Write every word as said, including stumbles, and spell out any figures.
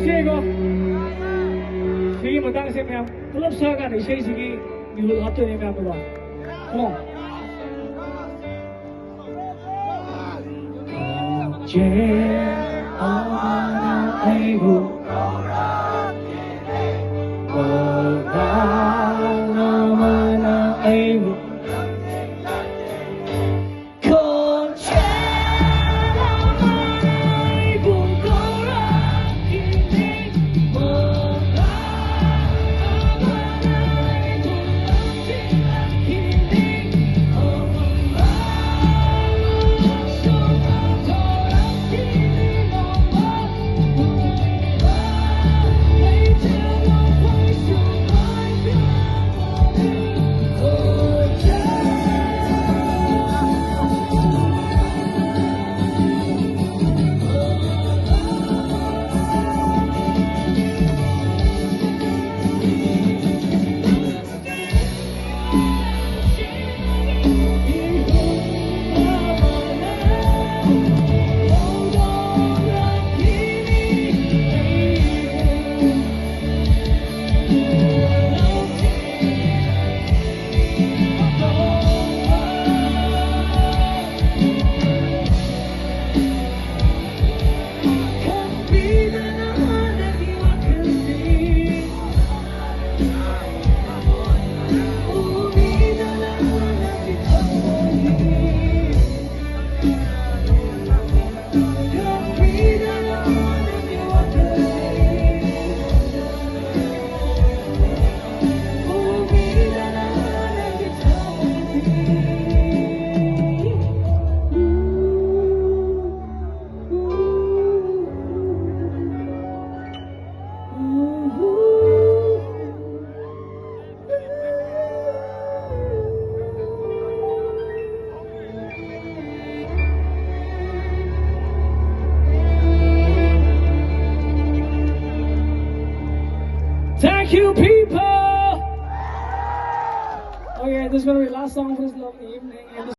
ꯁꯤꯀꯣ, ꯁꯤꯒꯤ ꯃꯇꯥꯡꯁꯦ ꯃꯌꯥꯝ ꯄꯨꯂꯞ ꯁꯛꯑꯀꯥꯟꯗ ꯏꯁꯩꯁꯤꯒꯤ ꯃꯤꯍꯨꯠ ꯍꯥꯞꯇꯣꯏꯅꯦ ꯃꯌꯥꯝ ꯄꯨꯂꯞ꯫ Come on. ꯈꯣꯟꯖꯦꯜ ꯑꯃꯅ ꯑꯩꯕꯨ ꯀꯧꯔꯛꯂꯤꯅꯦ, ꯄꯥꯎꯇꯥꯛ ꯑꯃꯅ ꯑꯩꯕꯨ ꯈꯣꯟꯖꯦꯜ ꯑꯃꯅ ꯑꯩꯕꯨ ꯀꯧꯔꯛꯂꯤꯅꯦ, ꯄꯥꯎꯇꯥꯛ ꯑꯃꯅ ꯑꯩꯕꯨ ꯂꯝꯖꯤꯡꯂꯛꯂꯤꯅꯦ꯫ Thank you, people. Okay, this is gonna be the last song for this lovely evening.